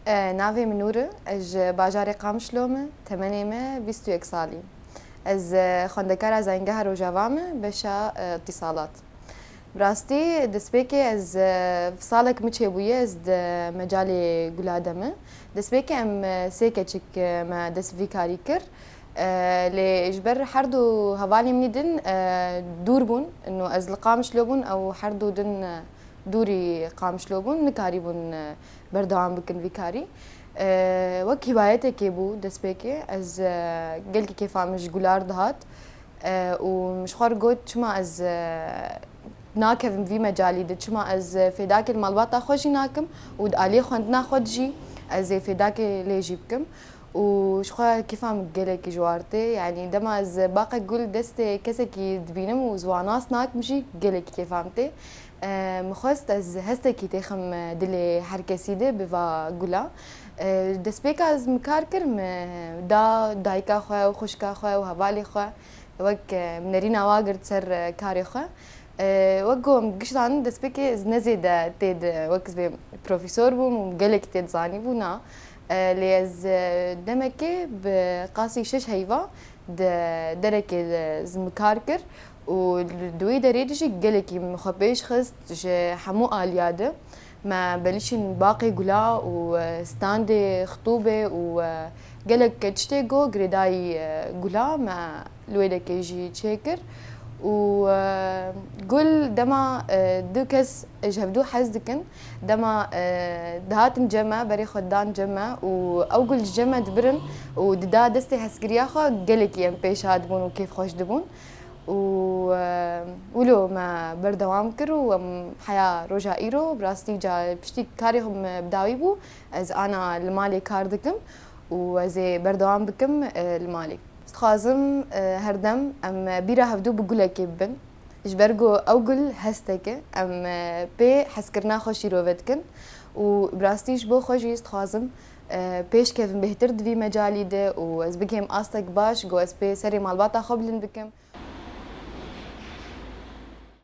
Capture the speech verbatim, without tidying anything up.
E, navê min Nûr e, ez ji bajarê Qamişlo me, temenê me bîst û yek salî. Ez, e, xwendekara Zaîngeha Rojava me, beşa, e, îtîsalat. Bi rastî destpêkê ez, e, salek min çêbûye, ez di mecalê gula de me. Destpêkê em, e, sê keçik, e, me dest vî karî kir. E, lê ji ber her du hevalên min din, e, dûr bûn, ino ez li Qamişlo bûn, ew her du din, e, dûrî Qamişlo bûn, nikarîbûn, e, berdewam bikin vî karî. E, wek hîwayetekê bû destpêkê, ez, e, gelkî kêfa min ji gular dihat. E, û min ji xwe re got, çima ez, e, nakevim vî mecalî de, çima ez, e, fêdakê li malbata xwe jî nakim û di aliyê xwendina xwe de jî ez ê fêdakê lê jî bikim. Û ji xwe kêfa min gelekî ji war tê. Yanî dema ez baqek gul destê kesekî dibînim û ji wan nas nakim jî gelekî kêfa min tê. E, min xwest ez hestekî têxim dilê her kesî de bi va gula. E, destpêka ez min kar kir, min da dayika xwe û xwişka xwe û hevalê xwe wek, e, min nerîna wa girt ser, e, karê xwe. E, wek ku em giştan destpêkê ez ne zêde tê de wek ez bê profesor bûm û gelekî tê dizanîbû na. E, lê ez, e, demekê bi qasî şeş heyva di derekê de ez min kar kir û li, di wê derê de jî gelekî min xwe pêş xist ji hemû aliya de. Me belîşîn baqê gula û, e, standê xitûbê û, e, gelek tiştê go girêdayî, e, gula me li wê dekê jî çêkir. Û, e, gul dema, e, du kes ji hevdû hez dikin, dema, e, dihatin cem me, berê xwe didan cem me û ew gul ji cem me dibirin û dida destê hezkiriya xwe, gelekî em pê şad bûn û kêfxweş dibûn. Û, e, wilo me berdewam kir û em heya roja îro, bi rastî ca piştî karê xwe me bi dawî bû, ez ana li malê kar dikim û ez ê berdewam bikim, e, li malê. Ez dixwazim, e, herdem em bîra hevdû bi gulekê bibin. Ji ber ku ew gul hestek e, em, e, pê hezkirina xwe şîrove dikin û bi rastî ji bo xwe jî ez dixwazim, e, pêş kevim bêhtir di vî mecalî de û ez bigihêm astek baş, ku ez pê serê malbata xwe bilind bikim.